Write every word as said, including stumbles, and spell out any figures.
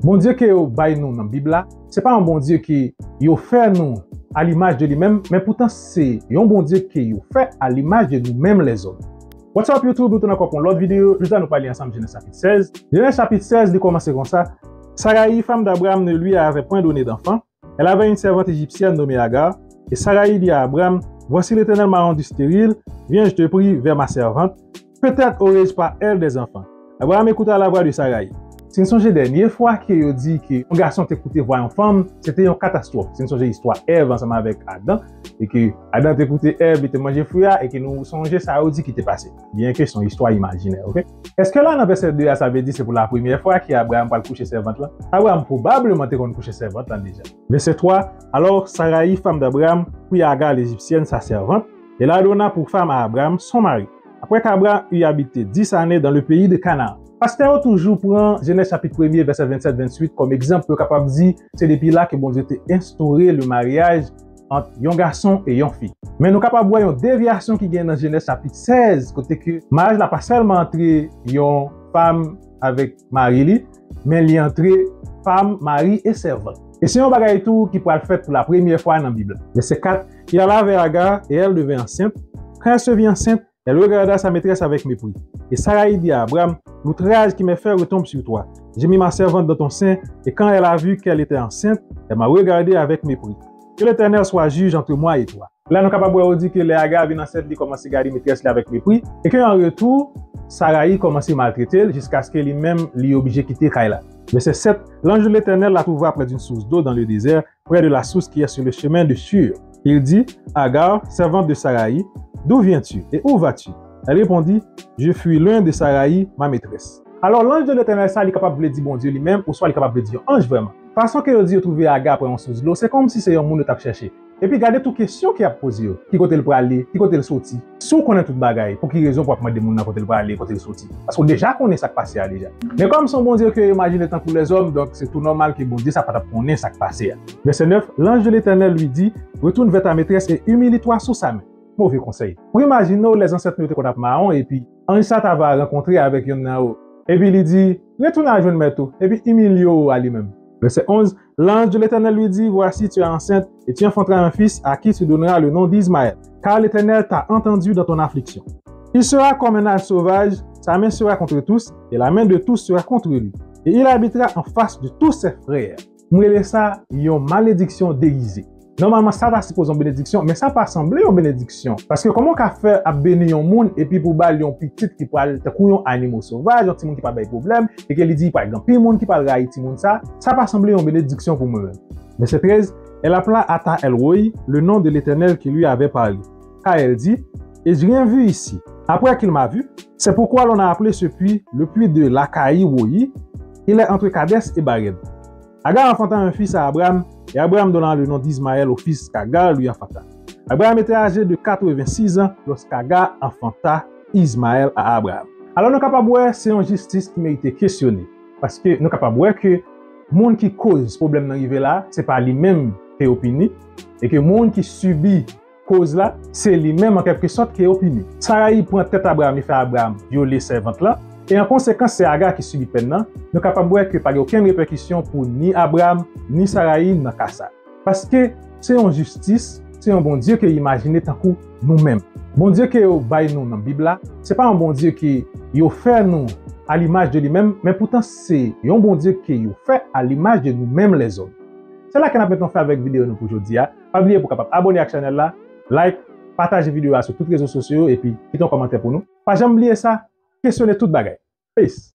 Bondye ke yo bay nou nan Bib la, se pa yon Bondye ke yo fè nou à l'image de lui-même, men poutan se yon Bondye ke yo fè à l'image de nous-mêmes les hommes. What's up YouTube, nou tounen ankò pou yon lòt videyo. Jodi a nou pral li ansanm Jenèz chapit sèz. Jenèz chapit sèz, li kòmanse konsa. Saraï, femme d'Abraham, ne lui avait point donné d'enfant. Elle avait une servante égyptienne nommée Agar. Et Saraï dit à Abraham, voici, l'Éternel m'a rendu stérile, viens, je te prie, vers ma servante, peut-être aurai-je par elle des enfants. Abraham écouta la voix de Saraï. Si n sonje dènye fwa ke yo di ke yon gason te koute vwa yon fanm, se te yon katastwòf. Si n sonje istwa Èv ansanm avèk Adan, e ke Adan te koute Èv, li te manje fwi a, e ke nou sonje sa yo di ki te pase. Byenke se yon istwa imajinè, oke? Èske la nan vèsè de a, sa vle di se pou la premyè fwa ke Abraham pral kouche sèvant lan? Abraham pwobableman te konn kouche sèvant lan deja. Verset trois, alors Saraï, femme d'Abraham, prit Agar l'Égyptienne, sa servante, et la donna pour femme à Abraham, son mari. Après qu'Abraham eut habité dix années dans le pays de Canaan. Pastè yo toujou pran Jenèz chapit premye, vèsè vennsèt, venntuit kòm egzanp pou yo kapab di se depi la ke Bondye te enstore le maryaj ant yon gason e yon fi. Men nou kapab wè yon devyasyon ki gen nan Jenèz chapit sèz, kote ke maryaj la pa sèlman antre yon fanm avèk mari li, men li antre fanm, mari e sèvant. E se yon bagay tou ki pral fèt pou la premyè fwa nan Bib la. Verset quatre, il alla vers Agar et elle devint enceinte. Quand elle se vit enceinte, elle regarda sa maîtresse avec mépris. Et Saraï dit à Abraham, l'outrage qui m'est fait retombe sur toi. J'ai mis ma servante dans ton sein, et quand elle a vu qu'elle était enceinte, elle m'a regardé avec mépris. Que l'Éternel soit juge entre moi et toi. La nou kapab wè yo di ke lè Aga vin ansent, li kòmanse gade metrès li avèk mepri, e ke an retou, Sarayi kòmanse maltrete l jiskaske li menm li oblije kite kay la. Verset sept, l'ange de l'Éternel la trouva près d'une source d'eau dans le désert, près de la source qui est sur le chemin de Shur. Il dit, Agar, servante de Sarayi, d'où viens-tu et où vas-tu? Elle répondit, je fuis loin de Sarayi, ma maîtresse. Alò, lanj de Letènèl sa, li kapab vle di Bondye li menm, oswa li kapab vle di yon anj vrèman. Fason ke yo di yo twouve Aga prè yon sous dlo, se kòmsi se yon moun yo t ap chèche. Epi gade tou kesyon ke y ap poze yo. Ki kote l prale? Ki kote l soti? Si w konnen tout bagay, pou ki rezon pou w ap mande moun nan kote l prale, kote l soti? Paske w deja konnen sa k pase a deja. Men kòm se yon Bondye ke yo imajine tankou lèzòm, donk se tou nòmal ke Bondye sa pa t ap konnen sa k pase a. Verset neuf, l'ange de l'Éternel lui dit, retourne vers ta maîtresse et humilie-toi sous sa main. Move konsèy. Ou imajine w lè zansèt nou yo te konn ap mawon, epi anj sa ta va rankontre avèk yonn nan yo. Epi li di, retounen al jwenn mèt ou, epi imilye w a li menm. Verset onze, l'ange de l'Éternel lui dit, voici, tu es enceinte, et tu enfanteras un fils à qui tu donneras le nom d'Ismaël, car l'Éternel t'a entendu dans ton affliction. Il sera comme un âne sauvage, sa main sera contre tous, et la main de tous sera contre lui, et il habitera en face de tous ses frères. M rele sa yon malediksyon degize. Nòmalman, sa ta sipoze yon benediksyon, men sa pa sanble yon benediksyon. Paske kòman w ka fè ap beni yon moun epi pou w ba l yon pitit ki pral tankou yon animo sovaj, yon timoun ki pral bay pwoblèm, e ke li di pral gen anpil moun ki pral rayi timoun sa, sa pa sanble yon benediksyon pou mwen menm. Verset treize, elle appela à Taël-Roi le nom de l'Éternel qui lui avait parlé. Car elle dit, ai-je rien vu ici? Après qu'il m'a vu, c'est pourquoi l'on a appelé ce puits le puits de Lakhaï-Roï, il est entre Kadès et Bared. Agar enfanta un fils à Abraham, et Abraham donna le nom d'Ismaël au fils qu'Agar lui enfanta. Abraham était âgé de quatre-vingt-six ans lorsqu'Agar enfanta Ismaël à Abraham. Alò nou kapab wè se yon jistis ki merite kesyone, paske nou kapab wè ke moun ki koz pwoblèm nan rive la, se pa li menm ke yo pini, e ke moun ki sibi koz la, se li menm an kèlkesòt ke yo pini. Sarayi pran tèt Abraham, li fè Abraham vyole sèvant lan, e an konsekans se Aga ki sibi pèn nan. Nou kapab wè ke pa gen okenn repèkisyon pou ni Abraham, ni Sarayi nan ka sa. Paske se yon jistis, se yon Bondye ke yo imajine tankou nou menm. Bondye ke yo bay nou nan Bib la, se pa yon Bondye ke yo fè nou à l'image de lui-même, men poutan se yon Bondye ke yo fè à l'image de nous-mêmes les hommes. Se la ke n ap met yon fen avèk videyo nou pou jodi a. Pa bliye pou w kapab abòne ak chanèl la, like, pataje videyo a sou tout rezo sosyo yo, epi kite yon kòmantè pou nou. Pa janm bliye sa, kesyone tout bagay. Peace!